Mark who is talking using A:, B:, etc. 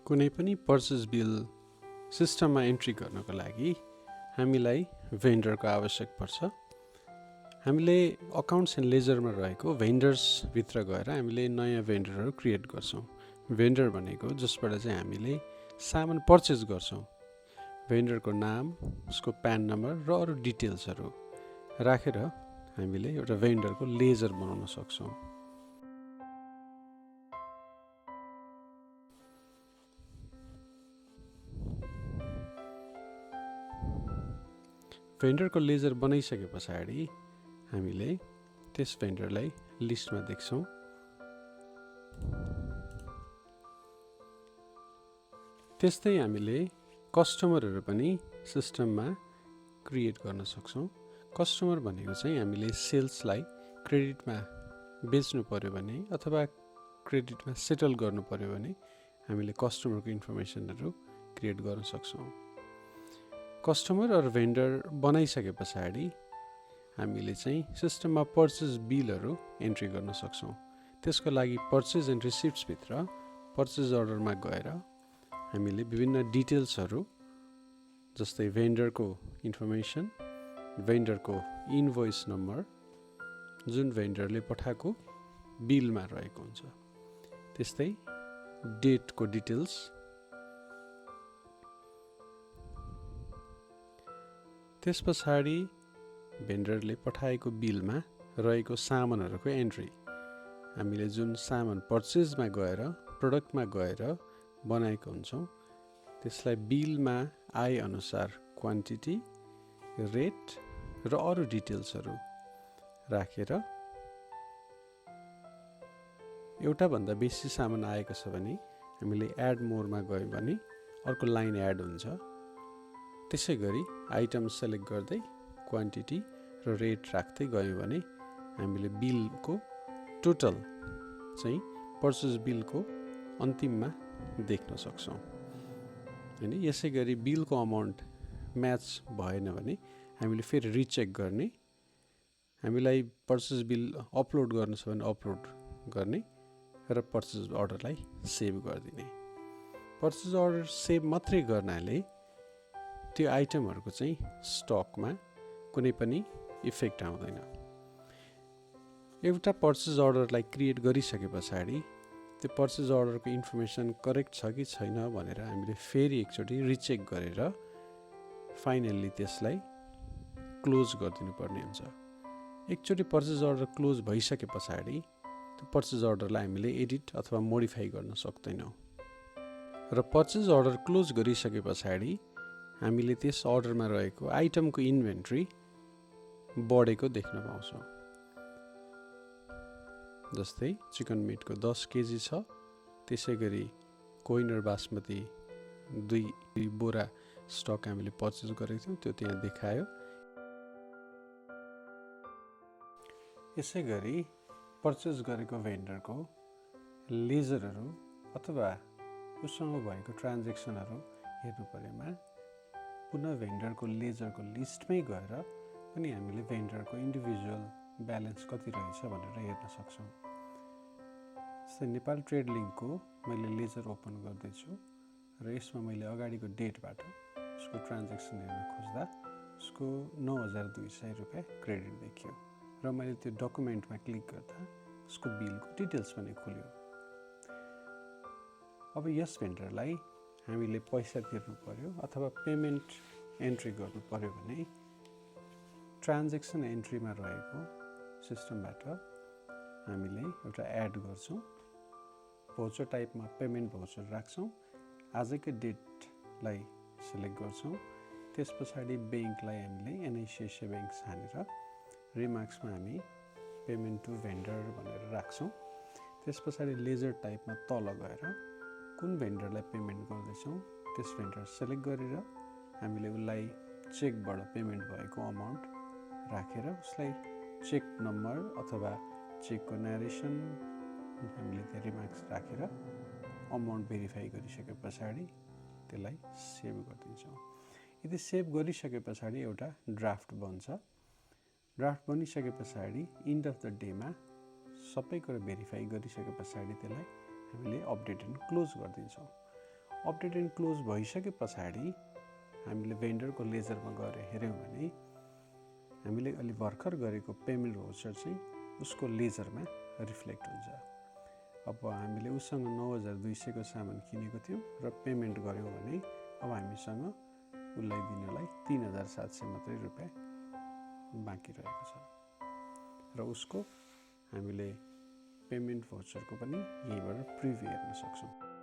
A: कुनै पनि purchase bill सिस्टममा एन्ट्री गर्नको लागि हामीलाई भेन्डरको आवश्यक पर्छ। हामीले अकाउन्ट्स एन्ड लेजरमा रहेको भेन्डर्सभित्र गएर हामीले नयाँ भेन्डरहरू क्रिएट गर्छौँ। भेन्डर भनेको जसबाट चाहिँ हामीले सामान पर्चेस गर्छौँ। भेन्डरको नाम, उसको प्यान नम्बर र अरू डिटेल्सहरू राखेर हामीले एउटा भेन्डरको लेजर बनाउन सक्छौँ। भेन्डरको लेजर बनाइसके पछाडि हामीले त्यस भेन्डरलाई लिस्टमा देख्छौँ। त्यस्तै हामीले कस्टमरहरू पनि सिस्टममा क्रिएट गर्न सक्छौँ। कस्टमर भनेको चाहिँ हामीले सेल्सलाई क्रेडिटमा बेच्नु पर्यो भने अथवा क्रेडिटमा सेटल गर्नु पर्यो भने हामीले कस्टमरको इन्फर्मेसनहरू क्रिएट गर्न सक्छौँ। कस्टमर र भेन्डर बनाइसके पछाडि हामीले चाहिँ सिस्टममा पर्चेस बिलहरू एन्ट्री गर्न सक्छौँ। त्यसको लागि पर्चेस एन्ड रिसिप्ट्सभित्र पर्चेस अर्डरमा गएर हामीले विभिन्न डिटेल्सहरू जस्तै भेन्डरको इन्फर्मेसन, भेन्डरको इन्भोइस नम्बर जुन भेन्डरले पठाएको बिलमा रहेको हुन्छ, त्यस्तै डेटको डिटेल्स, त्यस पछाडि भेन्डरले पठाएको बिलमा रहेको सामानहरूको एन्ट्री, हामीले जुन सामान पर्चेजमा गएर प्रोडक्टमा गएर बनाएको हुन्छौँ त्यसलाई बिलमा आए अनुसार क्वान्टिटी, रेट र अरू डिटेल्सहरू राखेर एउटाभन्दा बेसी सामान आएको छ भने हामीले एड मोरमा गयौँ भने अर्को लाइन एड हुन्छ। त्यसै गरी आइटम सेलेक्ट गर्दै क्वान्टिटी र रेट राख्दै गयौँ भने हामीले बिलको टोटल चाहिँ पर्चेस बिलको अन्तिममा देख्न सक्छौँ। हैन, यसै गरी बिलको अमाउन्ट म्याच भएन भने हामीले फेरि रिचेक गर्ने, हामीलाई पर्चेस बिल अपलोड गर्नु छ भने अपलोड गर्ने र पर्चेस अर्डरलाई सेभ गरिदिने। पर्चेस अर्डर सेभ मात्रै गर्नाले त्यो आइटमहरूको चाहिँ स्टकमा कुनै पनि इफेक्ट आउँदैन। एउटा पर्चेस अर्डरलाई क्रिएट गरिसके पछाडि त्यो पर्चेस अर्डरको इन्फर्मेसन करेक्ट छ कि छैन भनेर हामीले फेरि एकचोटि रिचेक गरेर फाइनल्ली त्यसलाई क्लोज गरिदिनु पर्ने हुन्छ। एकचोटि पर्चेस अर्डर क्लोज भइसके पछाडि त्यो पर्चेस अर्डरलाई हामीले एडिट अथवा मोडिफाई गर्न सक्दैनौँ। र पर्चेस अर्डर क्लोज गरिसके पछाडि हामीले त्यस अर्डरमा रहेको आइटमको इन्भेन्ट्री बढेको देख्न पाउँछौँ। जस्तै चिकन मिटको 10 केजी छ, त्यसै गरी कोइनर बासमती 2 बोरा स्टक हामीले पर्चेस गरेको थियौँ, त्यो त्यहाँ देखायो। यसै गरी पर्चेस गरेको भेन्डरको लेजरहरू अथवा उसँग भएको ट्रान्जेक्सनहरू हेर्नु परेमा पुनः भेन्डरको लेजरको लिस्टमै गएर पनि हामीले भेन्डरको इन्डिभिजुअल ब्यालेन्स कति रहेछ भनेर हेर्न सक्छौँ। जस्तै नेपाल ट्रेड लिङ्कको मैले लेजर ओपन गर्दैछु र यसमा मैले अगाडिको डेटबाट उसको ट्रान्जेक्सन हेर्न खोज्दा उसको 9,200 रुपियाँ क्रेडिट देखियो र मैले त्यो डकुमेन्टमा क्लिक गर्दा उसको बिलको डिटेल्स पनि खुल्यो। अब यस भेन्डरलाई हामीले पैसा तिर्नु पर्यो अथवा पेमेन्ट एन्ट्री गर्नु पर्यो भने ट्रान्जेक्सन एन्ट्रीमा रहेको सिस्टमबाट हामीले एउटा एड गर्छौँ। भाउचर टाइपमा पेमेन्ट भाउचर राख्छौँ। आजकै डेटलाई सिलेक्ट गर्छौँ। त्यस पछाडि ब्याङ्कलाई हामीले एनआइसिआइसिआई ब्याङ्क छानेर रिमार्क्समा हामी पेमेन्ट टु भेन्डर भनेर राख्छौँ। त्यस पछाडि लेजर टाइपमा तल गएर कुन भेन्डरलाई पेमेन्ट गर्दैछौँ त्यस भेन्डर सेलेक्ट गरेर हामीले उसलाई चेकबाट पेमेन्ट भएको अमाउन्ट राखेर उसलाई चेक नम्बर अथवा चेकको न्यारेसन हामीले त्यो रिमार्क्स राखेर अमाउन्ट भेरिफाई गरिसके पछाडि त्यसलाई सेभ गरिदिन्छौँ। यदि सेभ गरिसके पछाडि एउटा ड्राफ्ट बन्छ। ड्राफ्ट बनिसके पछाडि इन्ड अफ द डेमा सबै कुरा भेरिफाई गरिसके पछाडि त्यसलाई हामीले अपडेट एन्ड क्लोज गरिदिन्छौँ। अपडेट एन्ड क्लोज भइसके पछाडि हामीले भेन्डरको लेजरमा गएर हेऱ्यौँ भने हामीले अलि भर्खर गरेको पेमेन्ट भाउचर चाहिँ उसको लेजरमा रिफ्लेक्ट हुन्छ। अब हामीले उसँग 9200 को सामान किनेको थियौँ र पेमेन्ट गऱ्यौँ भने अब हामीसँग उसलाई दिनलाई 3700 मात्रै रुपियाँ बाँकी रहेको छ र उसको हामीले पेमेन्ट भाउचरको पनि यहीँबाट प्रिभ्यू हेर्न सक्छौँ।